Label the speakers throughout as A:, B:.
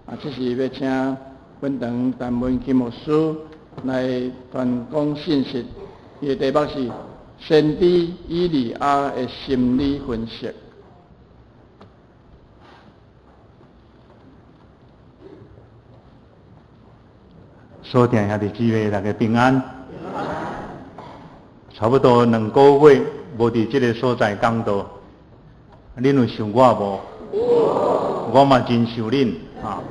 A: 啊，這時欲請本堂陳文琴牧師來傳講信息，伊的題目是先知以利亞的心理分析。
B: 所聽兄弟姊妹，大家平安。差不多2個月無佇這个所在講道，恁有想我無？我嘛真想恁啊！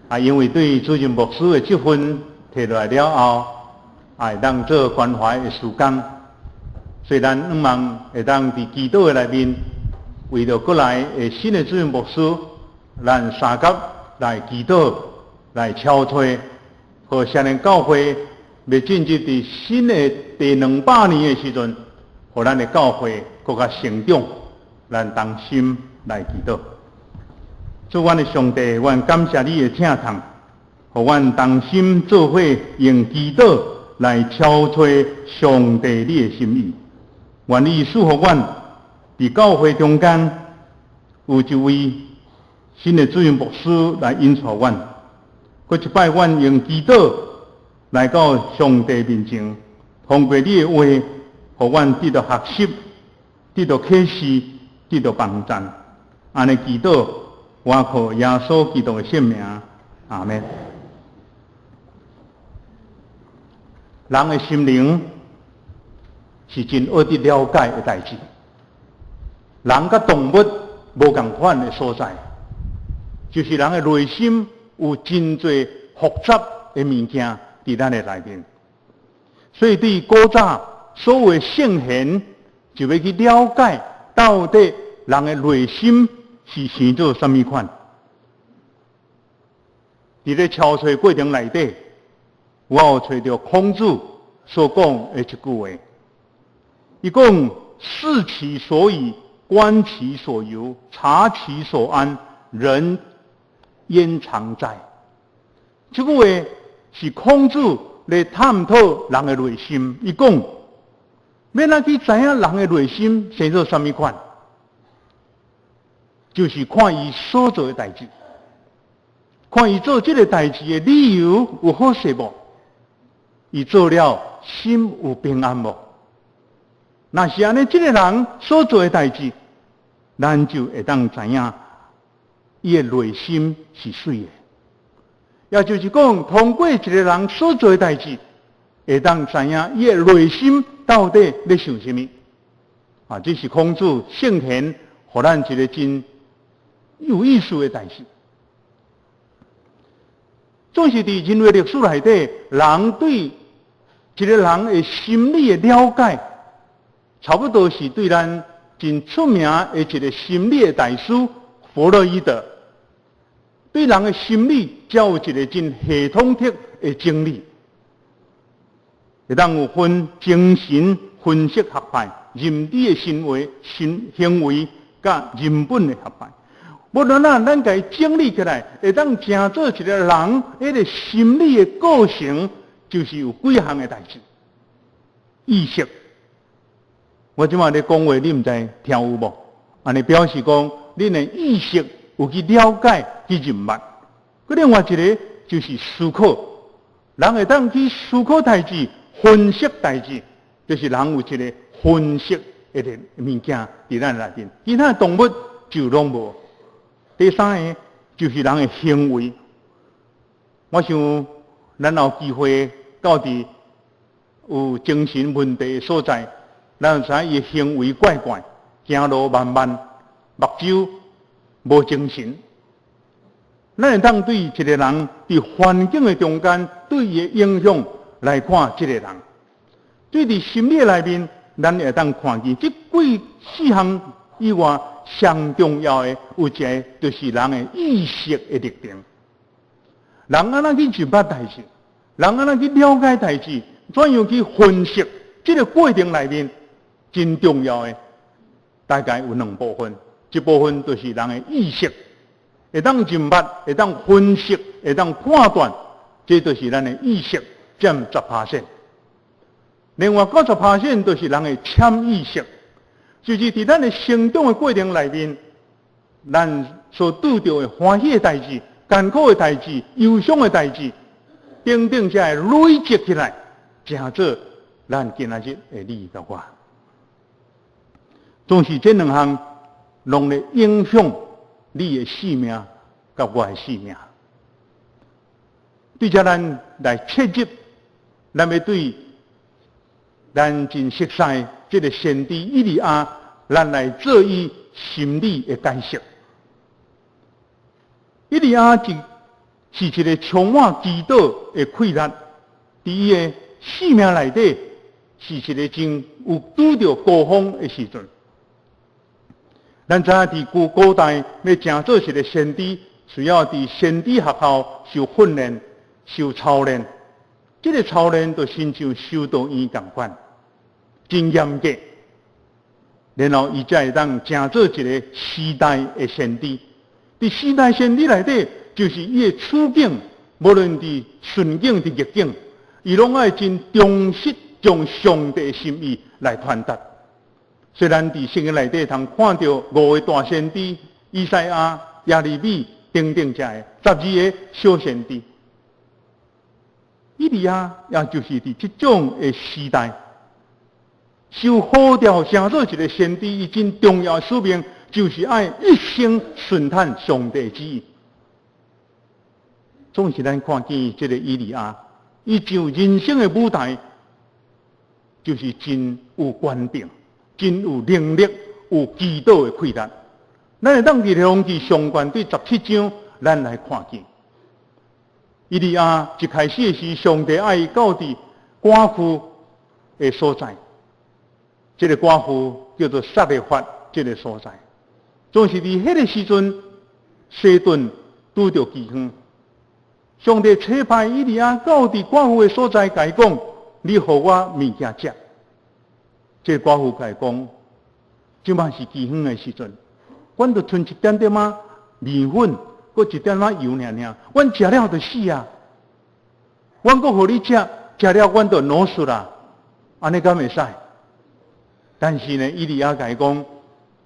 B: 啊，因為對主任牧師的職分提落來了後，啊，會當做關懷的事工，所以咱向望會當佇祈禱的內面，為著過來的新的主任牧師，咱相佮來祈禱，來敲催。予雙連教會欲進入佇新的第200年的時陣，予咱的教會閣較成長，咱同心來祈禱。主，阮的上帝，阮感謝你的疼痛，予阮同心做伙用祈禱來敲催上帝你的心意。願你賜予阮佇教會中間有一位新的主任牧師來引導阮。閣一擺，阮用祈禱來到上帝面前，通過你的話，予阮得到學習，得到啟示，得到幫贊。按呢祈禱，我靠耶穌基督的聖名，阿們。人的心靈是真愛得了解的代誌。人佮動物無仝款的所在，就是人的內心有真濟複雜的物件佇咱的內面。所以對古早所謂聖賢，就欲去了解到底人的內心是生做啥物款。佇咧敲揣過程內底，我有揣著孔子所講的一句話，伊講：視其所以，觀其所由，察其所安，仁焉常在。這句話是孔子咧探討人的內心。伊講，欲按怎去知影人的內心生做啥物款，就是看伊所做的代誌，看伊做這个代誌的理由有好勢無？伊做了心有平安無？若是按呢，這个人所做的代誌，咱就會當知影伊的內心是媠的。也就是講，通過一个人所做的代誌，會當知影伊的內心到底咧想啥物。啊，這是孔子聖賢予咱一个真有意思的代誌。總是佇人類歷史內底，人對一个人的心理的了解，差不多是對咱真出名的一个心理的大師弗洛伊德，對人的心理才有一个真系統的的整理，會當有分精神分析學派、認知的行為、行行為佮人本的學派。無論哪，咱共伊整理起來，會當成做一个人彼个心理的過程，就是有幾項的代誌。意識，我這馬咧講話，你毋知聽有無？按呢表示講，恁的意識有去了解、去認捌。閣另外一个就是思考，人會當去思考代誌、分析代誌，就是人有一个分析的物件佇咱內面，其他動物就攏無。第三个就是人的行為，我想咱有機會到佇有精神問題的所在，咱就知影伊的行為怪怪，行路慢慢，目睭無精神。咱會當對一个人佇環境的中間對伊的影響來看這个人，對佇心理內面，咱會當看見這幾四項以外，上重要的有一个，就是人的意識的歷程。人按怎去認捌代誌，人按怎去了解代誌，怎樣去分析這个過程內面，真重要的大概有兩部分，一部分就是人的意識，會當認捌，會當分析，會當判斷，這就是咱的意識佔10%。另外90%就是人的潛意識。就是佇咱的成長的過程內面，咱所拄著的歡喜的代誌，艱苦的代誌、憂傷的代誌，等等，這會累積起來，成做咱今仔日的你佮我。總是這兩項攏咧影響你的性命佮我的性命。對這咱來切入，咱欲對咱真熟似這个先知以利亞，咱來做伊心理的解釋。以利亞是一个充滿祈禱的氣力，佇伊的生命內底是一个真有拄著高峰的時陣。咱知影佇古代欲成做一个先知，需要佇先知學校受訓練、受操練。這个操練就親像修道院仝款，真嚴格。然後伊才會當成做一个時代的先知。佇時代先知內底，就是伊的處境，無論佇順境佇逆境，伊攏愛真忠實將上帝的心意來傳達。雖然佇聖經內底通看著五个大先知，以賽亞、耶利米等等這个12个小先知，以利亞也就是佇這種的時代，受呼召成做一个先知，伊真重要的使命，就是愛一生順趁上帝旨意。總是咱看見這个以利亞，伊上人生的舞台，就是真有權柄、真有能力、有祈禱的氣力。咱會當佇列王紀上卷對17章，咱來看見以利亞一開始是上帝愛伊到佇寡婦的所在，這个寡婦叫做撒勒法，這个所在，總是佇彼个時陣，西頓拄著饑荒，上帝差派以利亞到佇寡婦的所在，共伊講：你予我物件食。這个寡婦共伊講：這擺是饑荒的時陣，阮就賰一點點仔麵粉，閣一點仔油爾爾，阮食了就死啊！阮閣予你食，食了阮就餓死啦。按呢敢會使？但是呢，以利亞共伊講：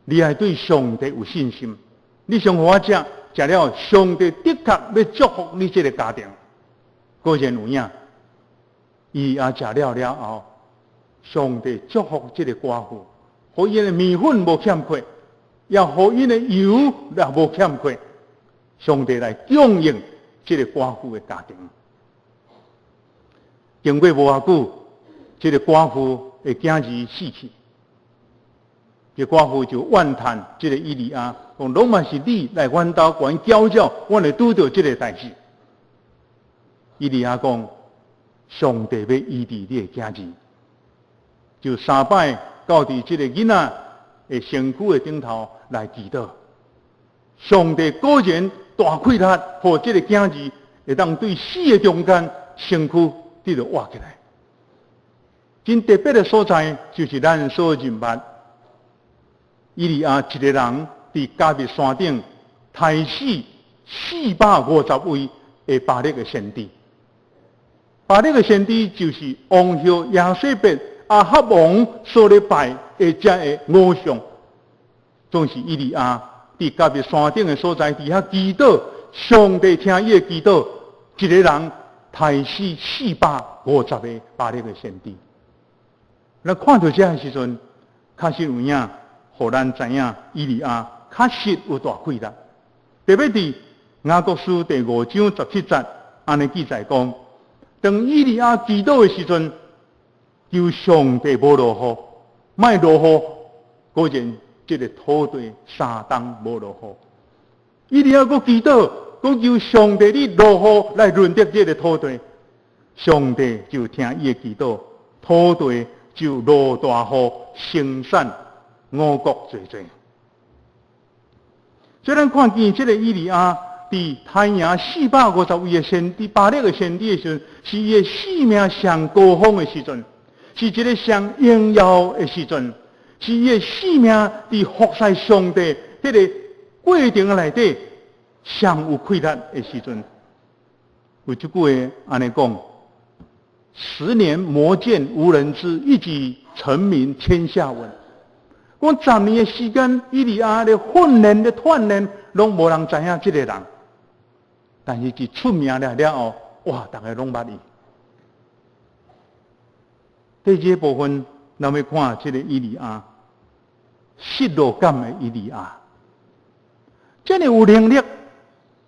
B: 你愛對上帝有信心，你先予我食，食了上帝的確欲祝福你這个家庭。果然有影，以利亞食了了後，上帝祝福這个寡婦，予𪜶的麵粉無欠缺，也予𪜶的油也無欠缺。上帝來供應這个寡婦的家庭。經過無偌久，這个寡婦的囝兒死去，這个寡婦就怨嘆這个以利亞，講攏嘛是你來阮兜共阮攪擾，阮會拄著這个代誌。以利亞講，上帝欲醫治你的囝兒，就三擺到佇這个囡仔的身軀的頂頭來祈禱。上帝果然大氣力，予這个囝兒會當對死的中間身軀得著活起來。真特別的所在，就是咱所認捌以利亞一个人佇迦密山頂刣死450位的巴力的先知。巴力的先知就是王后耶洗別、亞哈王所咧拜的這个偶像，總是以利亞佇迦密山頂的所在，佇遐祈禱，上帝聽伊的祈禱，一個人刣死450個巴力的先知。咱看著這个時陣，確實有影，予咱知影以利亞確實有大氣力。特別佇雅各書第5章17節，按呢記載講，當以利亞祈禱的時陣，求上帝無落雨，莫落雨，果然這个土地3冬無落雨。以利亞閣祈禱，閣求上帝你落雨來潤澤這个土地，上帝就聽伊的祈禱，土地就落大雨，生產五穀濟濟。雖然看見這个以利亞佇刣贏450位的先知、巴力的先知的時陣，是伊的生命上高峰的時陣，是一个上榮耀的時陣，是伊的生命佇服侍上帝這个過程內底上有氣力的時陣。有一句話按呢講：十年磨劍無人知，一舉成名天下聞。講10年的時間，以利亞咧訓練、咧鍛鍊，攏無人知影這个人。但是一出名了了後，哇，逐家攏捌伊。第二個部分，咱欲看這个以利亞，失落感的以利亞，遮爾有能力，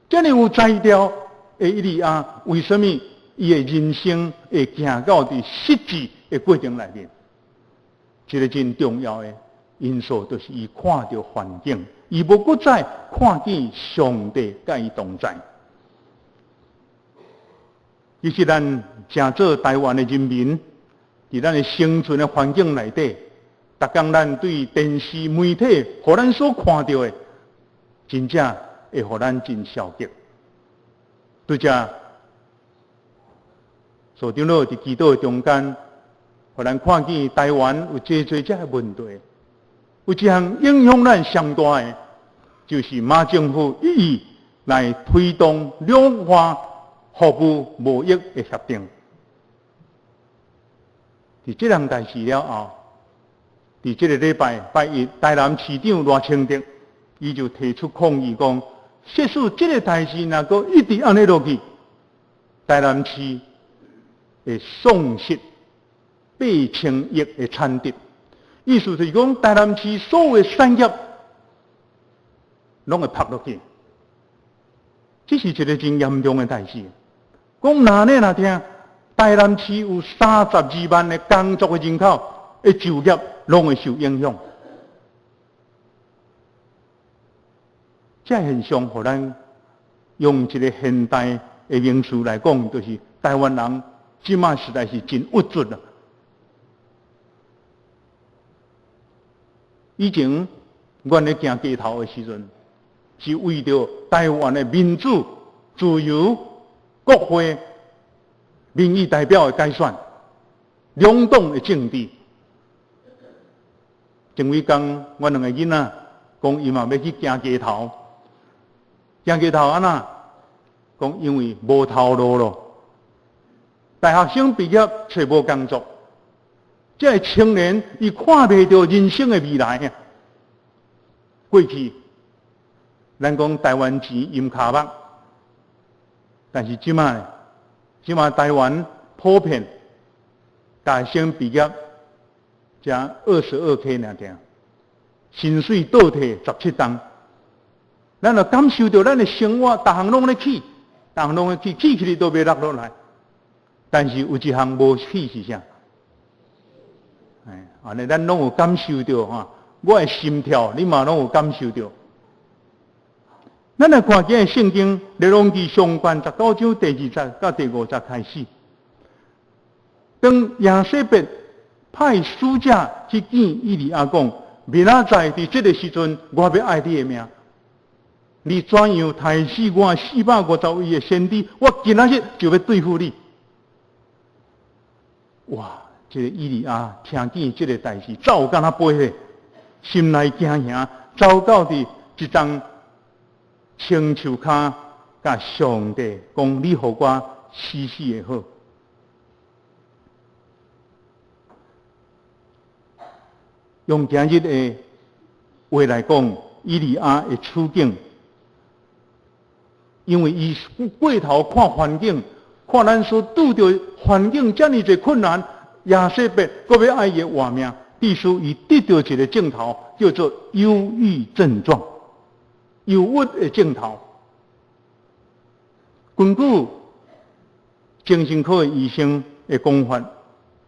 B: 遮爾有才調的以利亞，為什麼伊的人生會行到佇失志的過程內面？一個真重要的因素，就是伊看著環境，伊無閣再看見上帝佮伊同在。其實咱誠做台灣的人民，佇咱的生存的環境內底，逐工咱對電視媒體，予咱所看著的，真正會予咱真消極。拄才所長老佇祈禱的中間，予咱看見台灣有濟濟這个問題，有一項影響咱上大的，就是馬政府意欲來推動兩岸服務貿易的協定。佇這項代誌了後，佇這個禮拜拜一，台南市長賴清德，伊就提出抗議講，設使這个代誌若閣一直按呢落去，台南市會喪失8000億的產值。意思就是講，台南市所有的產業攏會趴落去。這是一个真嚴重的代誌。講若呢若聽，台南市有32萬的工作的人口的就業攏會受影響。這現象，予咱用一个現代的名詞來講，就是台灣人這馬實在是真鬱卒啦。以前，阮咧行街頭的時陣，是為著台灣的民主、自由、國會、民意代表的改選，兩黨的政治。前幾工，阮兩个囡仔講，伊嘛欲去行街頭，行街頭按怎？講因為無頭路咯。大學生畢業揣無工作，這个青年伊看袂著人生的未來啊。過去，咱講台灣錢淹跤目，但是這馬，這馬台灣普遍大學生畢業才22K 爾爾，薪水倒退17冬。咱就感受著咱的生活，逐項攏咧起，逐項攏咧起，起起來都袂落落來。但是有一項無起是啥？哎，按呢咱攏有感受著哈，我的心跳，你嘛攏有感受著。咱來看今日聖經，列王紀上卷19章第2節到第5節開始。當耶洗別派使者去見以利亞講，明仔載佇這个時陣，我欲愛你的命。你怎樣刣死我450位的先知？我今仔日就欲對付你。哇！這个以利亞聽見這个代誌，走敢若飛咧，心內驚嚇，走到佇一叢青樹跤，共上帝講：你予我死死的好。用今日的話來講，以利亞的處境，因為伊過頭看環境，看咱所拄著環境遮爾濟困難，耶洗別閣欲愛伊活命，必須伊得著一个症頭，叫做憂鬱症狀，憂鬱的症頭。根據精神科的醫生的講法，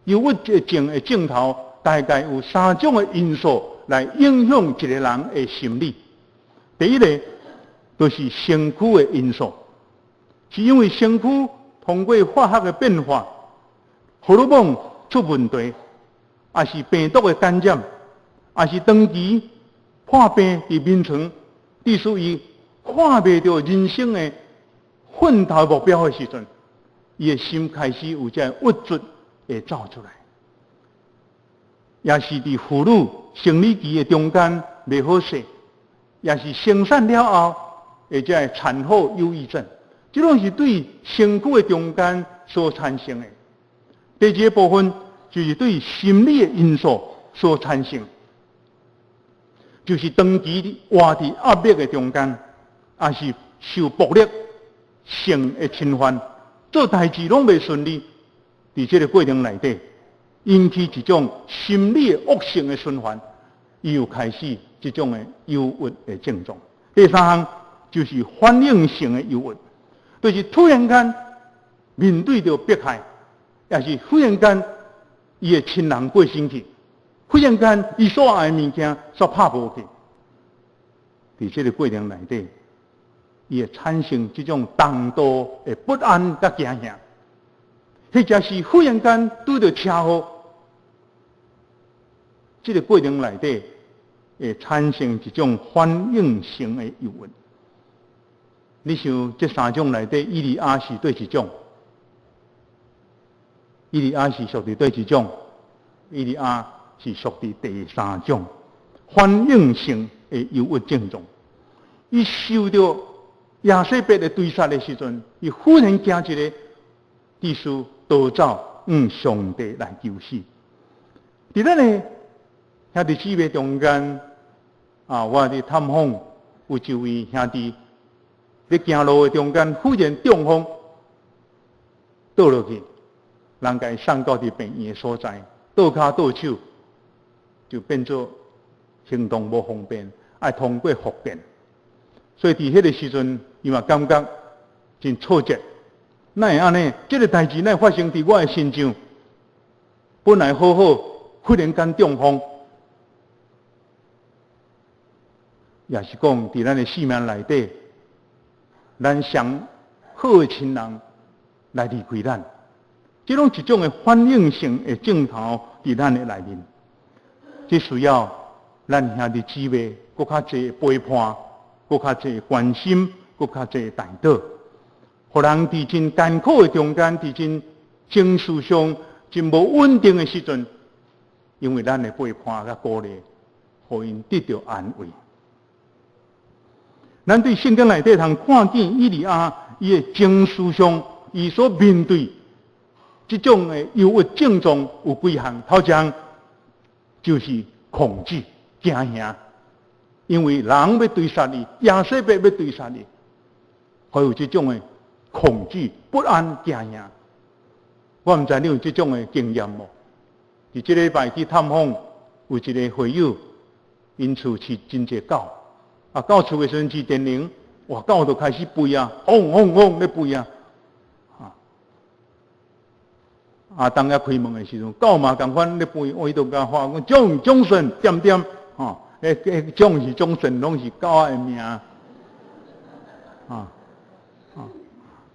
B: 憂鬱症的症頭大概有三種的因素來影響一個人的心理。第一个就是身軀的因素，是因為身軀通過化學的變化，荷爾蒙出問題，抑是病毒的感染，抑是長期破病佇眠床，致使伊看袂著人生的奮鬥目標的時陣，伊的心開始有這个鬱卒會走出來，也是佇婦女生理期的中間袂好勢，也是生產了後或者係產後憂鬱症，這攏是對身軀的中間所產生的。第二個部分就是對心理的因素所產生，就是長期活佇壓抑的中間，也是受暴力、性的侵犯，做代誌攏袂順利。佇這个過程內底，引起一種心理的惡性的循環，伊又開始這種的憂鬱的症狀。第三項就是反應性的憂鬱，就是突然間面對著迫害，抑是忽然間伊的親人過身去，忽然間伊所愛的物件煞拍無去。佇這个過程內底，伊會產生這種重度的不安佮驚嚇，或者是忽然間拄著車禍，這个過程內底會產生一種反應性的憂鬱。你想這三種內底，以利亞是佗一種？以利亞是屬佇佗一種？以利亞是屬佇第三種反應性的憂鬱症狀。伊受著耶洗別的追殺的時陣，伊忽然驚一个提斯逃走，向上帝來求死。佇咱的兄弟姊妹中間，啊，我佇探訪有一位兄弟，佇行路的中間忽然中風倒落去，人共伊送到佇病院的所在，倒跤倒手就變做行動無方便，愛通過復健。所以佇彼个時陣，伊嘛感覺真挫折。哪會按呢？這个代誌哪會發生佇我的身上？本來好好，忽然間中風，也是講佇咱的生命內底，咱上好的親人來離開咱，這攏一種的反應性的症頭佇咱的內面。這需要咱兄弟姊妹閣較濟陪伴，閣較濟關心，閣較濟代禱，予人佇真艱苦的中間，佇真情緒上真無穩定的時陣，因為咱的陪伴佮鼓勵，予𪜶得著安慰。咱對聖經內底通看見以利亞伊的情緒上，伊所面對這種的憂鬱症狀有幾項？頭一項就是恐懼、驚嚇，因為人欲追殺伊，耶洗別欲追殺伊，會有這種的恐懼、不安、驚嚇。我毋知你有這種的經驗無？佇這禮拜去探訪，有一个會友，𪜶厝飼真濟狗，啊，到厝的時陣飼電鈴，哇，狗就開始吠啊，嗡嗡嗡咧吠啊，啊，啊，當遐開門的時陣，狗嘛仝款咧吠，我伊就共喊講，將將順點點，吼，彼彼將是將順，攏是狗仔的名，啊啊，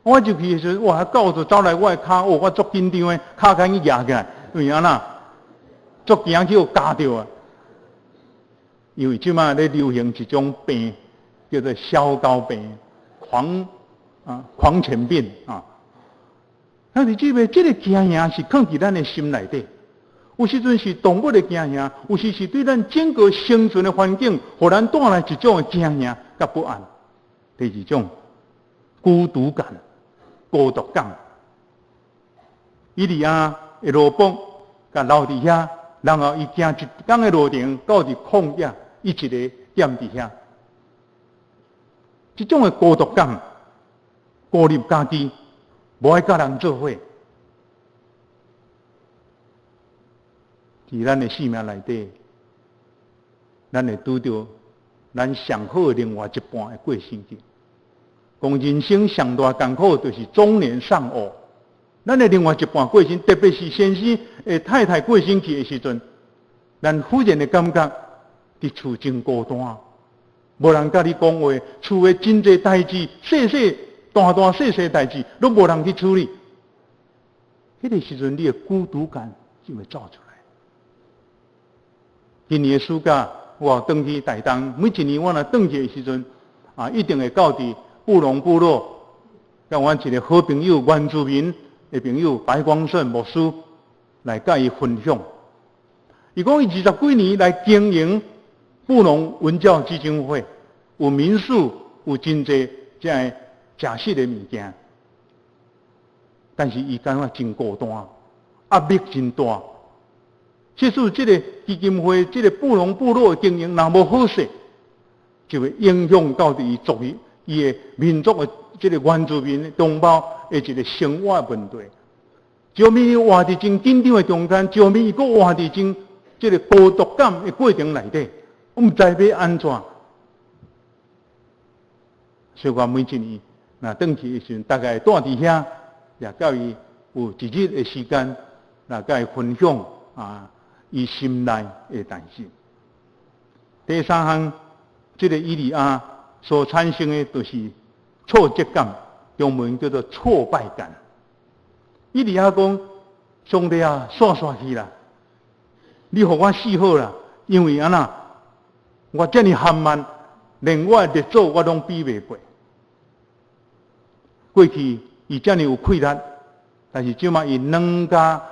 B: 我入去的時陣，哇，狗就走來我的跤，哦，我足緊張的，跤趕緊舉起來，因為按怎，足驚去予咬著啊！因為這馬咧流行一種病，叫做小狗病，狂犬病啊。兄弟姊妹，這个驚嚇是囥佇咱的心內底，有時陣是動物的驚嚇，有時是對咱整個生存的環境，予咱帶來一種的驚嚇佮不安。第二種，孤獨感、孤獨感。以利亞的奴僕共留佇遐，然後伊行一工的路程，到佇曠野，伊一个踮佇遐。這種的孤獨感，孤立家己，無愛佮人做伙。佇咱的生命內底，咱會拄著咱上好的另外一半會過身去。講人生上大艱苦，就是中年喪偶。咱的另外一半過身，特別是先生的太太過身去的時陣，咱忽然的感覺佇厝真孤單，無人佮你講話，厝的真濟代誌，細細大大細細代誌，攏無人去處理。彼个時陣，你的孤獨感就會走出來。今年的暑假，我轉去台東，每一年我若轉去的時陣，啊，一定會到佇布農部落，佮阮一个好朋友原住民的朋友白光順牧師來佮伊分享。伊講伊二十幾年來經營布農文教基金會，有民宿，有真濟這个食食的物件，但是伊感覺真孤單，壓力真大。即使這个基金會、這个布農部落的經營若無好勢，就會影響到佇伊族伊的民族的這个原住民同胞的一个生活問題。一方面伊活佇真緊張的中間，一方面伊閣活佇真這个孤獨感的過程內底，毋知欲按怎。所以我每一年若轉去的時陣，大概蹛佇遐，也佮伊有一日的時間來佮伊分享啊，伊心內的代誌。第三項，這个以利亞所產生的就是挫折感，中文叫做挫敗感。以利亞講：上帝啊，煞煞去啦！你予我死好啦，因為按怎，我遮爾含慢，連我的列祖我攏比袂過。過去伊遮爾有氣力，但是這馬伊軟甲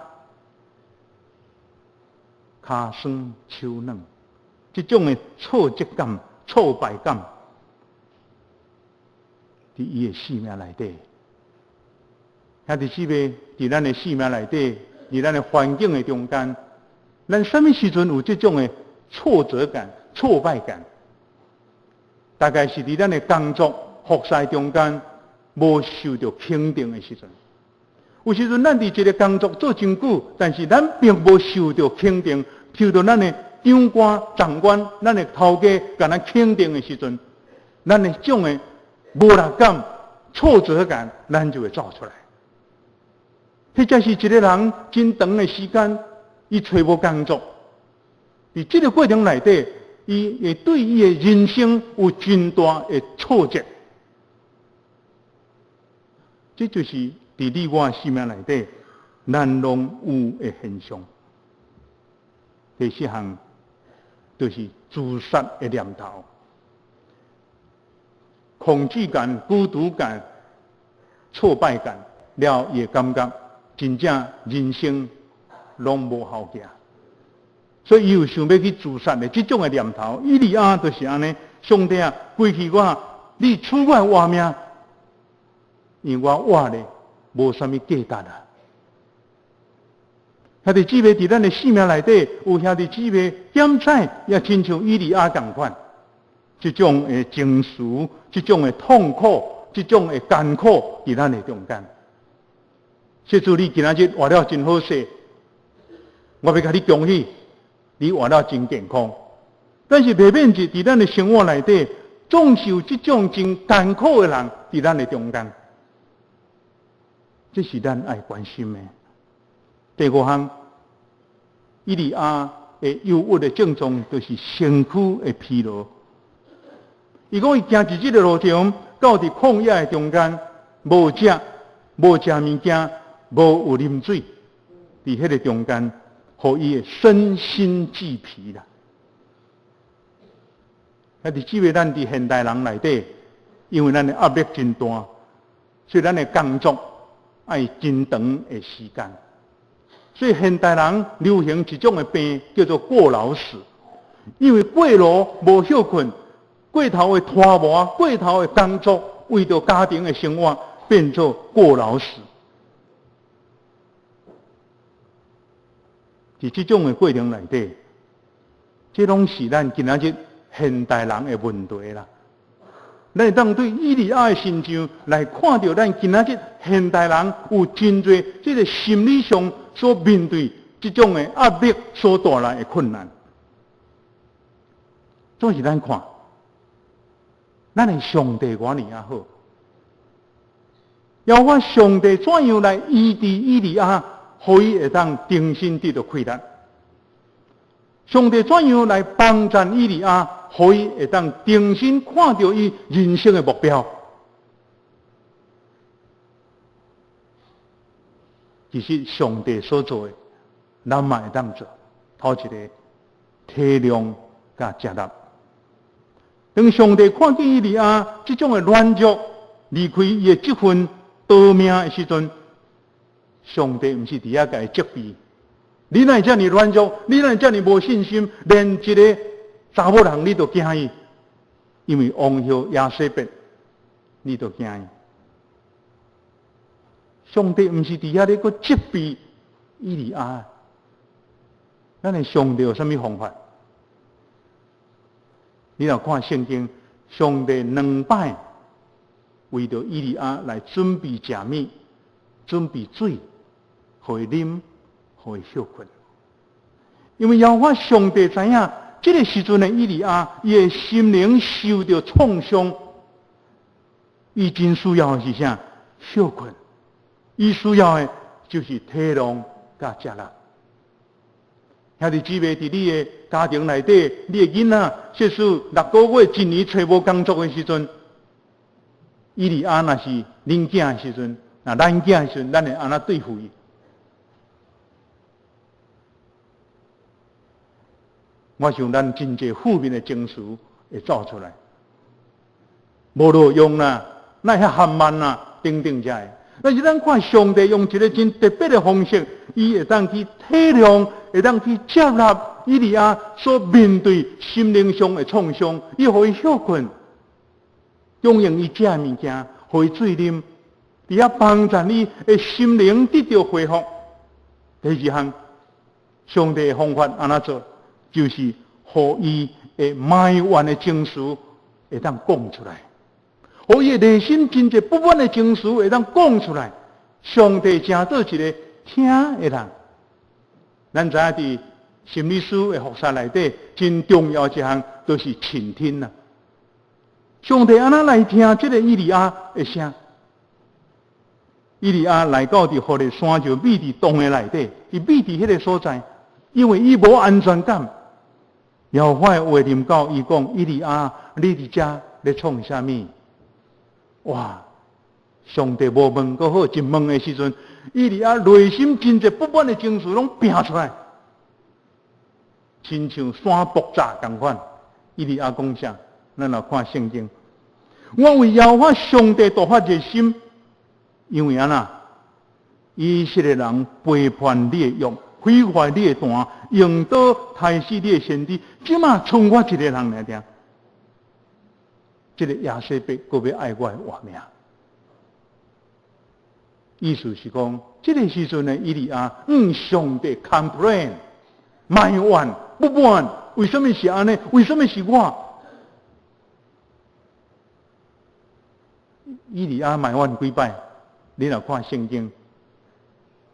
B: 跤酸手軟，這種的挫折感、挫敗感，佇伊的生命內底。兄弟姊妹，佇咱的生命內底，佇咱的環境的中間，咱啥物時陣有這種的挫折感、挫敗感？大概是佇咱的工作、服侍中間無受著肯定的時陣。有時陣咱佇一个工作做真久，但是咱並無受著肯定，受著咱的長官、長官、咱的頭家共咱肯定的時陣，咱的這種的無力感、挫折感，咱就會走出來。或者是一个人真長的時間，伊揣無工作，佇這个過程內底，伊會對伊的人生有真大的挫折。這就是佇你我生命內底，咱攏有的現象。第四項就是自殺的念頭、恐懼感、孤獨感、挫敗感，了伊會感覺真正人生攏無好行，所以伊有想欲去自殺的這種的念頭。以利亞就是按呢，上帝啊，規氣我，你取我的活命，因為我活咧無啥物價值啊。兄弟姊妹佇咱的生命內底，有兄弟姊妹檢採，也親像以利亞仝款，這種的情緒，這種的痛苦，這種的艱苦，佇咱的中間。說主，你今仔日活了真好勢，我欲共你恭喜，你活了真健康。但是袂免是佇咱的生活內底，總是有這種真艱苦的人佇咱的中間，這是咱愛關心的。第五項，以利亞的憂鬱的症狀，就是身軀的疲勞。伊講伊行一日的路程，到佇曠野的中間，無食，無食物件。無有啉水，佇彼个中間，予伊的身心俱疲啦。兄弟姊妹，咱佇現代人內底，因為咱的壓力真大，所以咱的工作愛真長的時間。所以現代人流行一種的病，叫做過勞死。因為過勞無歇睏，過頭的拖磨，過頭的工作，為著家庭的生活，變做過勞死。佇這種的過程內底，這攏是咱今仔日現代人的問題啦。咱會當對以利亞的身上來看著，咱今仔日現代人有真濟這个心理上所面對這種的壓力所帶來的困難。總是咱看，咱的上帝偌爾仔好，耶和華上帝怎樣來醫治以利亞？予伊會當重新得著氣力。上帝怎樣來幫贊以利亞，予伊會當重新看著伊人生的目標？其實上帝所做的，咱嘛會當做。頭一个體諒佮接納。當上帝看見以利亞這種的軟弱，離開伊的職分逃命的時陣，上帝毋是佇遐共伊責備，你哪會遮爾軟弱？你哪會遮爾無信心？連一个查某人你都驚伊，因為王后耶洗別，你都驚伊。上帝毋是佇遐咧閣責備以利亞，咱的上帝有啥物方法？你若看聖經，上帝兩擺為著以利亞來準備食物，準備水，予伊啉，予伊歇睏。因為耶和華上帝知影，這個時陣的以利亞，伊的心靈受著創傷，伊真需要的是啥？歇睏。伊需要的就是體諒佮接納。兄弟姊妹，佇你的家庭內底，你的囡仔，設使6個月、一年揣無工作的時陣，以利亞若是恁囝的時陣，若咱囝的時陣，咱會按怎對付伊？我想咱真濟負面的情緒會走出來，無路用啦，哪會遐含慢啦，等等遮的。但是咱看上帝用一個真特別的方式，伊會當去體諒，會當去接納以利亞所面對心靈上的創傷，伊予伊歇睏，供應伊食的物件，予伊水啉，佇遐幫助伊的心靈得著恢復。第二項，上帝的方法按怎做？就是予伊的埋怨的情緒會當講出來，予伊的內心真濟不滿的情緒會當講出來。上帝成做一個聽的人。咱知影佇心理師的服侍內底，真重要一項就是傾聽啦。上帝按怎來聽這個以利亞的聲？以利亞來到佇何烈山，就覕佇洞的內底，伊覕佇彼個所在，因為伊無安全感。耶和華的話臨到伊講：以利亞，你佇遮咧創啥物？哇！上帝無問閣好，一問的時陣，以利亞內心真濟不滿的情緒攏拚出來，親像山爆炸仝款。以利亞講啥？咱來看聖經。我為耶和華上帝大發熱心，因為按怎？以色列人背叛你的約，毀壞你的壇，用刀刣死你的先知，這馬賰我一個人爾爾。這個亞洗別閣欲愛我的活命。意思是講，這個時陣的以利亞，向上帝 complain 埋怨不滿，為什麼是按呢？為什麼是我？以利亞埋怨幾擺？你若看聖經，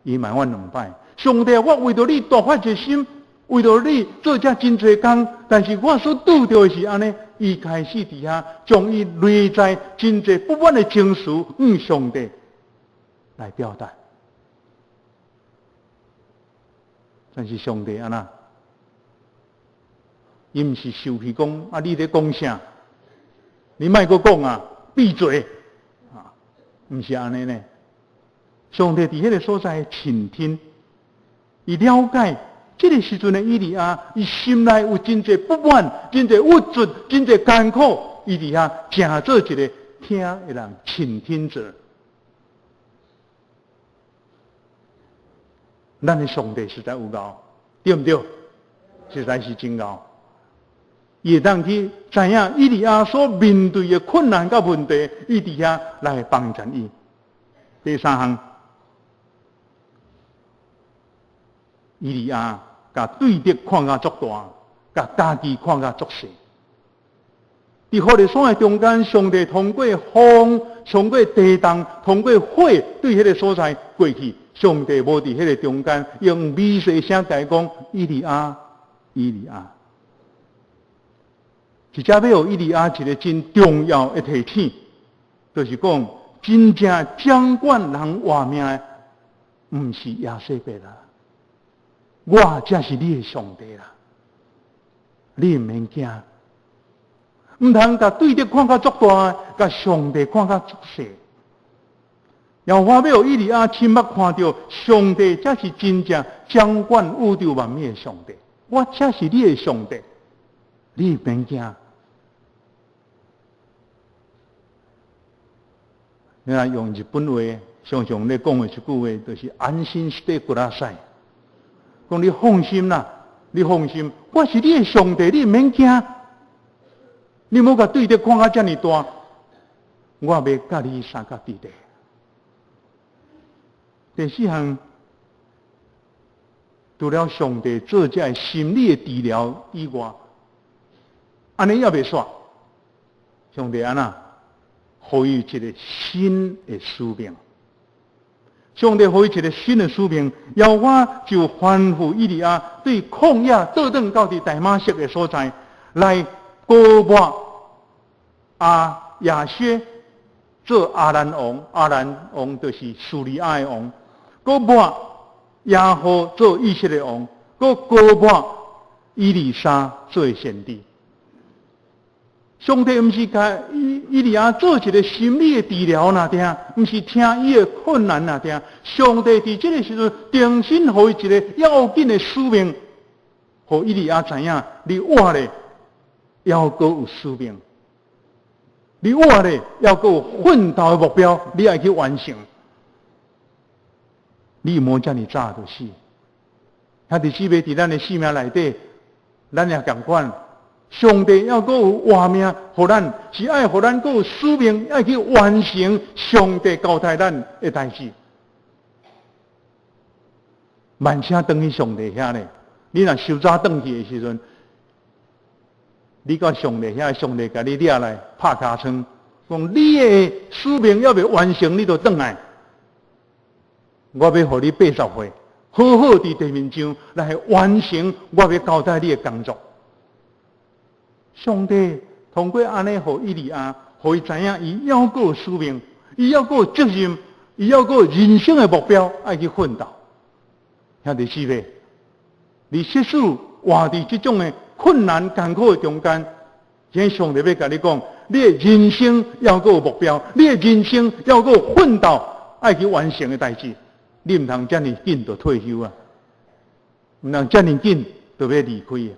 B: 伊埋怨兩擺。上帝，我為著你大發熱心，為著你做遮真濟工，但是我所拄著的是按呢。伊開始佇遐將伊內在真濟不滿的情緒，向上帝來表達。但是上帝按怎？伊毋是生氣講啊，你咧講啥？你莫閣講啊，閉嘴！啊，毋是按呢呢。上帝佇彼個所在傾聽，伊了解這個時陣的以利亞，伊心內有真濟不滿、真濟鬱卒、真濟艱苦，伊佇遐成做一個聽的人，傾聽者。咱的上帝實在有𠢕，對毋對？實在是真𠢕。伊會當去知影以利亞所面對的困難佮問題，伊佇遐來幫助伊。第三項，以利亞共對敵看甲足大，共家己看甲足細。佇何烈山的中間，上帝通過風、通過地動、通過火，對彼個所在過去。上帝無佇彼個中間，用微細聲共伊講：以利亞，以利亞。這遮欲予以利亞一個真重要的提醒，就是講真正掌管人活命的，毋是亞洗別啦，我才是你的上帝啦，你毋免驚。毋通共對敵看甲足大，共上帝看甲足細。耶和華欲予以利亞親目看著上帝才是真正掌管宇宙萬物的上帝，我才是你的上帝，你免驚。你若用日本話常常咧講的一句話，就是安心してください。講你放心啦，你放心，我是你的上帝，你毋免驚。你莫共對敵看甲遮爾大，我欲佮你相佮佇咧。第四項，除了上帝做這个心理的治療以外，按呢猶未煞。上帝按怎？予伊一个新的使命。上帝予伊一個新的使命，耶和華就吩咐以利亞對曠野倒轉到佇大馬色的所在來膏抹亞耶薛做亞蘭王，亞蘭王就是敘利亞的王，閣抹耶戶做以色列王，閣膏抹以利沙做先知。上帝毋是共以利亞做一個心理的治療爾爾，毋是聽伊的困難爾爾。上帝佇這個時陣，重新予伊一個要緊的使命，予以利亞知影，你活咧，猶閣有使命；你活咧，猶閣有奮鬥的目標，你愛去完成。你毋好遮爾早就死。兄弟姊妹，佇咱的生命內底，咱也仝款。上帝猶閣有活命，予咱是愛予咱閣有使命，愛去完成上帝交代咱的代誌。慢請轉去上帝遐咧，你若傷早轉去的時陣，你到上帝遐，上帝共你掠來拍尻川，講你的使命猶未完成，你就轉來。我欲予你80歲，好好佇地面上來完成我欲交代你的工作。上帝通過按呢，予以利亞，予伊知影，伊猶閣有使命，伊猶閣有責任，伊猶閣有人生的目標，愛去奮鬥。兄弟姊妹，你即使活佇這種的困難艱苦的中間，今上帝欲共你講，你的人生猶閣有目標，你的人生猶閣有奮鬥愛去完成的代誌，你毋通遮爾緊就退休啊，毋通遮爾緊就欲離開啊。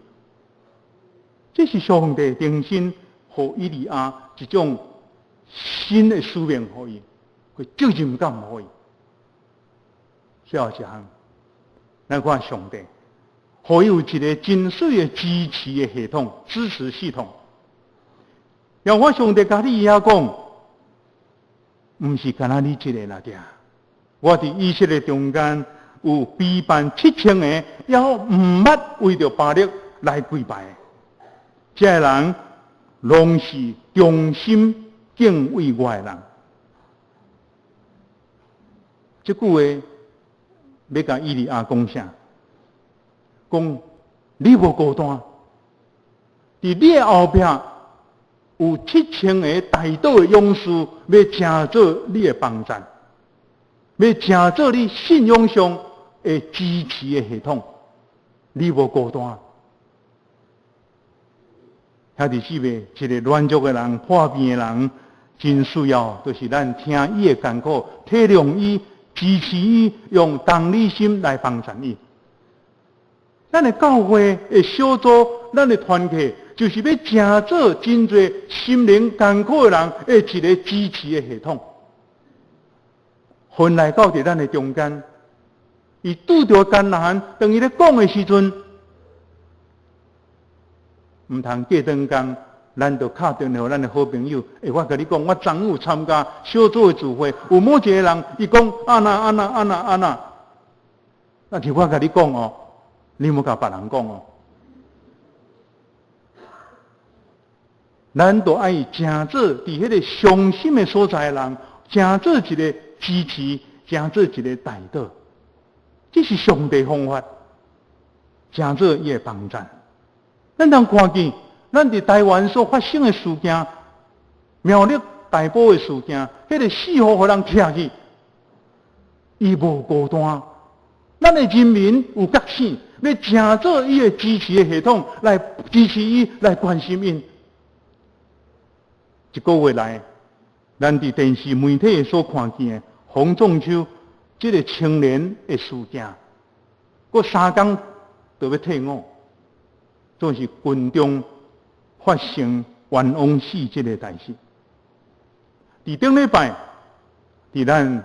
B: 這是上帝重新予以利亞一種新的使命予伊，去責任感予伊。最後一項，咱看上帝，予伊有一個真媠的支持的系統、支持系統。耶和華上帝共以利亞講，毋是干焦你一個爾爾，我佇以色列中間有比萬7000個，猶毋捌為著巴力來跪拜的。這个人攏是忠心敬畏我的人。這句話欲共以利亞講啥？講你無孤單，佇你的後壁有7000個代禱的勇士，欲成做你的幫贊，欲成做你信仰上的支持的系統。你無孤單。兄弟姊妹，一個軟弱的人、破病的人，真需要，就是咱聽伊的艱苦，體諒伊，支持伊，用同理心來幫助伊。咱的教會的小組，咱的團契，就是欲成做真濟心靈艱苦的人的一個支持的系統。分來到佇咱的中間，伊拄著艱難，當伊咧講的時陣，毋通過轉工，咱就敲電話予咱的好朋友。欸，我共你講，我昨昏有參加小組的聚會，有某一個人，伊講按那按那按那按那。但是我共你講哦，你莫共別人講哦。咱都愛成做佇彼個傷心的所在的人，成做一個支持，成做一個代禱。這是上帝方法，成做伊的幫贊。咱通看見，咱佇台灣所發生的事件，苗栗大埔的事件，彼個死予予人拆去，伊無孤單。咱的人民有覺醒，欲成做伊的支持的系統來支持伊，來關心𪜶。一個月來，咱佇電視媒體所看見的洪仲丘這个青年的事件，閣三工就欲退伍。總是軍中發生冤枉死這个代誌。佇頂禮拜，佇咱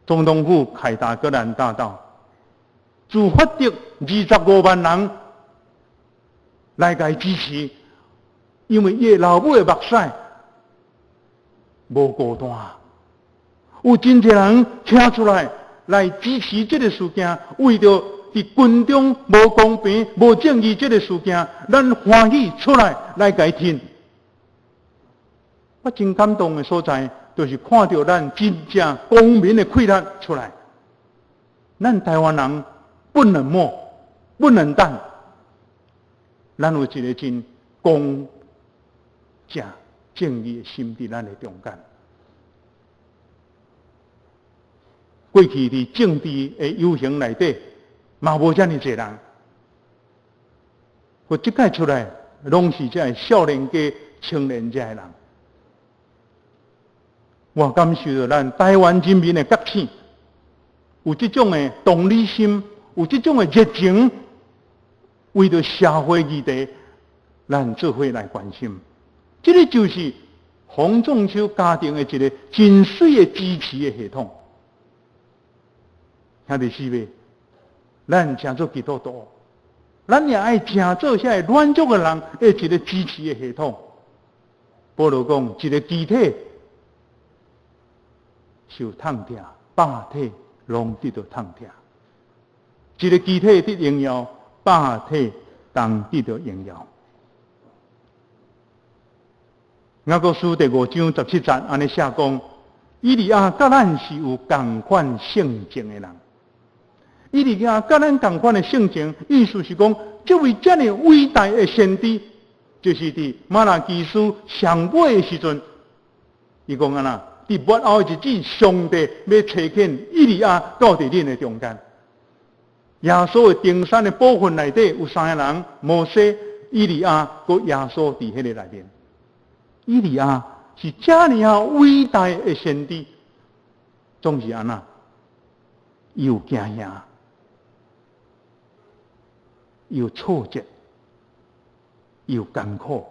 B: 總統府凱達格蘭大道，自發的25萬人來共伊支持，因為伊的老母的目屎無孤單，有真濟人站出來來支持這个事件，為著佇軍中無公平、無正義這个事件，咱歡喜出來來共伊挺。我真感動的所在，就是看著咱真正公民的氣力出來。咱台灣人不冷漠，不冷淡，咱有一個真公正正義的心佇咱的中間。過去佇政治的遊行內底，嘛無遮爾濟人。我這擺出來，攏是這个少年家、青年這个人。我感受著咱台灣人民的覺醒，有這種的同理心，有這種的熱情，為著社會議題，咱做伙來關心。這个就是洪仲丘家庭的一個真媠的支持的系統。兄弟姊妹，咱成做基督徒，咱也愛成做遐个軟弱的人的一個支持的系統。保羅講，一个肢體受痛疼，百體攏得著痛疼；一个肢體得榮耀，百體同得著榮耀。雅各書第五章十七節按呢寫講，以利亞佮咱是有仝款性情的人。以利亞佮咱仝款的性情，意思是講，這位遮爾偉大的先知，就是佇瑪拉基書上尾的時陣，伊講按怎？佇末後的日子，上帝欲差遣以利亞到佇恁的中間。耶穌的登山的部分內底有三个人：摩西、以利亞，閣耶穌佇彼個內面。以利亞是遮爾仔偉大的先知，總是按怎？伊有驚嚇，伊有挫折，伊有艱苦，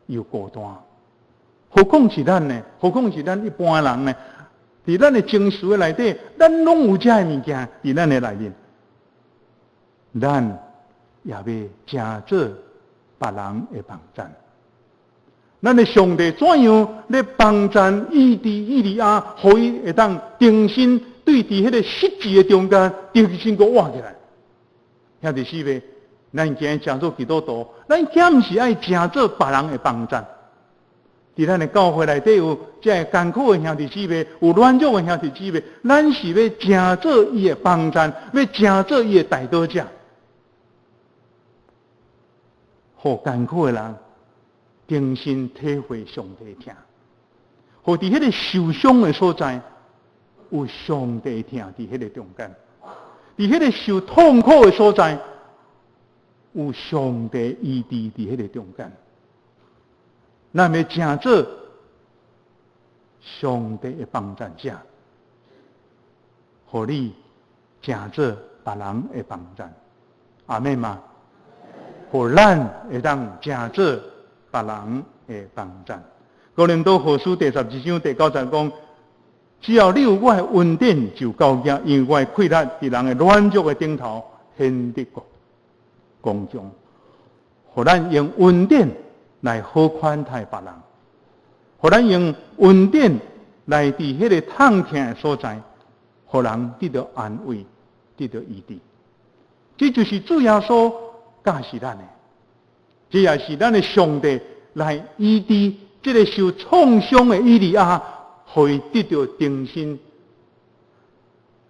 B: 伊有孤單。何況是咱呢？何況是咱一般人呢？佇咱的情緒內底，咱攏有這个物件佇咱的內面，咱也欲成做別人的幫贊。咱的上帝怎樣咧幫贊醫治以利亞，予伊會當重新對佇彼个失志的中間，重新閣活起來。兄弟姊妹，咱今日成做基督徒，咱敢毋是愛成做別人的幫贊？佇咱的教會內底有這个艱苦的兄弟姊妹，有軟弱的兄弟姊妹，咱是欲成做伊的幫贊，欲成做伊的代禱者，予艱苦的人重新體會上帝疼，予佇彼个受傷的所在，有上帝疼佇彼个中間；佇彼个受痛苦的所在，有上帝醫治佇彼个中間。咱欲成做上帝的幫贊者，予你成做別人的幫贊，阿們嗎？予咱會當成做別人的幫贊。哥林多後書第十二章第九節講：只要你有我的恩典就夠額，因為我的氣力佇人的軟弱的頂頭顯得剛強。予咱用恩典來好款待別人，予咱用恩典來佇彼个痛疼的所在，予人得著安慰，得著醫治。這就是主耶穌教示咱的，這也是咱的上帝來醫治這个受創傷的以利亞，予伊得著重新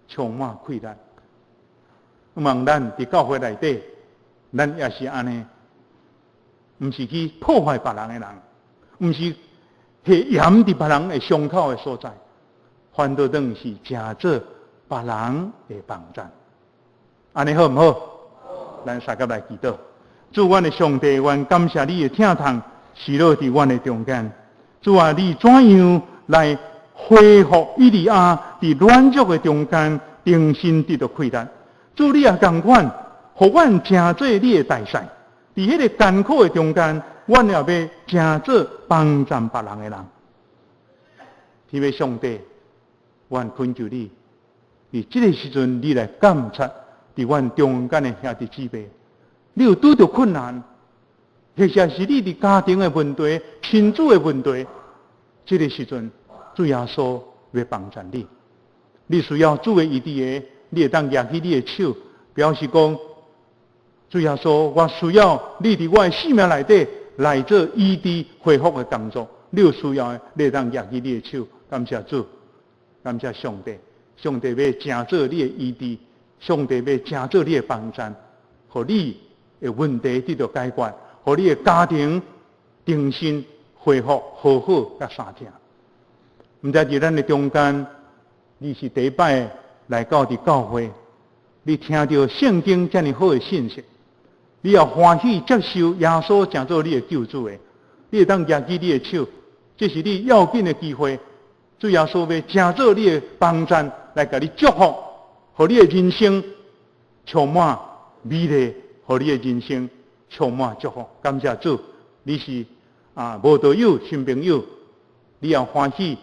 B: 充滿氣力。望咱佇教會內底，咱也是按呢，毋是去破壞別人的人，毋是下鹽佇別人的傷口的所在，反倒轉是成做別人的幫贊。按呢好毋好？咱相佮來祈禱。主，阮的上帝，阮感謝你的疼痛是落佇阮的中間。主啊，你怎樣來恢復以利亞佇軟弱的中間，重新得著氣力？主，你也仝款，予阮成做你的大使，佇彼个艱苦的中間，阮也欲成做幫贊別人的人。天父上帝，阮懇求你，佇這个時陣，你來監察佇阮中間的兄弟姊妹。你有拄著困難，或者是你佇家庭的問題、親子的問題，這个時陣，主耶穌欲幫贊你。你需要主的醫治的，你會當舉起你的手，表示講，主耶穌，我需要你佇我的生命內底來做醫治恢復的工作。你有需要的，你會當舉起你的手，感謝主，感謝上帝，上帝欲成做你的醫治，上帝欲成做你的幫贊，予你的問題得著解決，予你的家庭重新恢復和好佮相疼。毋知佇咱的中間，你是第一擺來到佇教會，你聽著聖經遮爾好的信息，你也歡喜接受耶穌成做你的救主的，你會當舉起你的手，這是你要緊的機會。主耶穌欲成做你的幫贊，來共你祝福，予你的人生充滿美麗，予你的人生充滿祝福。感謝主，你是無道友新朋友，你也歡喜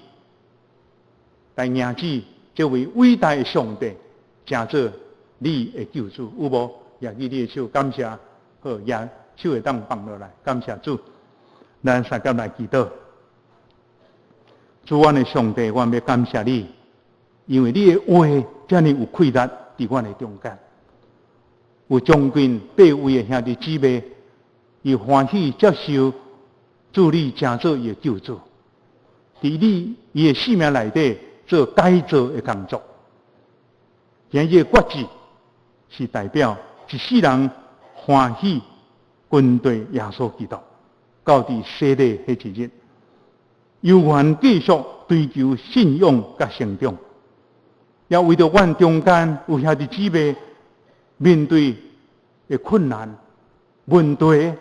B: 來迎接這位偉大的上帝，成做你的救主，有無？舉起你的手，感謝，好，舉手會當放落來，感謝主。咱三個來祈禱。主，阮的上帝，阮欲感謝你，因為你的話遮爾有氣力佇阮的中間，有將近八位的兄弟姊妹，伊歡喜接受主你成做伊的救主，佇你伊的生命內底做改造的工作。今日的決志是代表一世人歡喜跟隨耶穌基督，到佇洗禮彼一日，猶原繼續追求信仰佮成長，也為著阮中間有兄弟姊妹面對的困難、問題、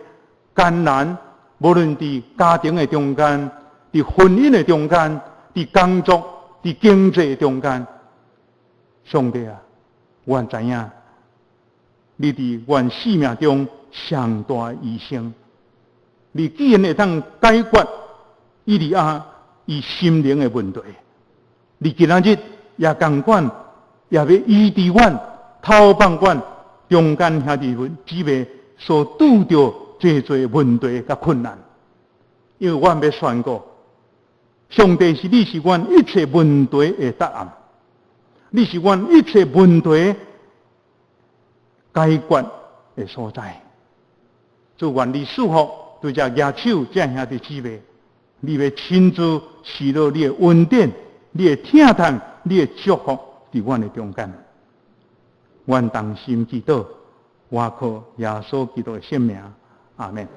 B: 艱難，無論佇家庭的中間、佇婚姻的中間、佇工作、佇經濟的中間，上帝啊，阮知影你佇阮生命中上大醫生，你既然會當解決以利亞伊心靈的問題，你今仔日也仝款，也欲醫治阮、透放阮中間兄弟姊妹所拄著濟濟問題佮困難，因為阮欲宣告，上帝是你是阮一切問題的答案，你是阮一切問題解決的所在。主，願你賜福對這舉手這兄弟姊妹，你欲親自施落你的恩典、你的疼痛、你的祝福佇阮的中間。阮同心祈禱，倚靠耶穌基督的聖名，阿們。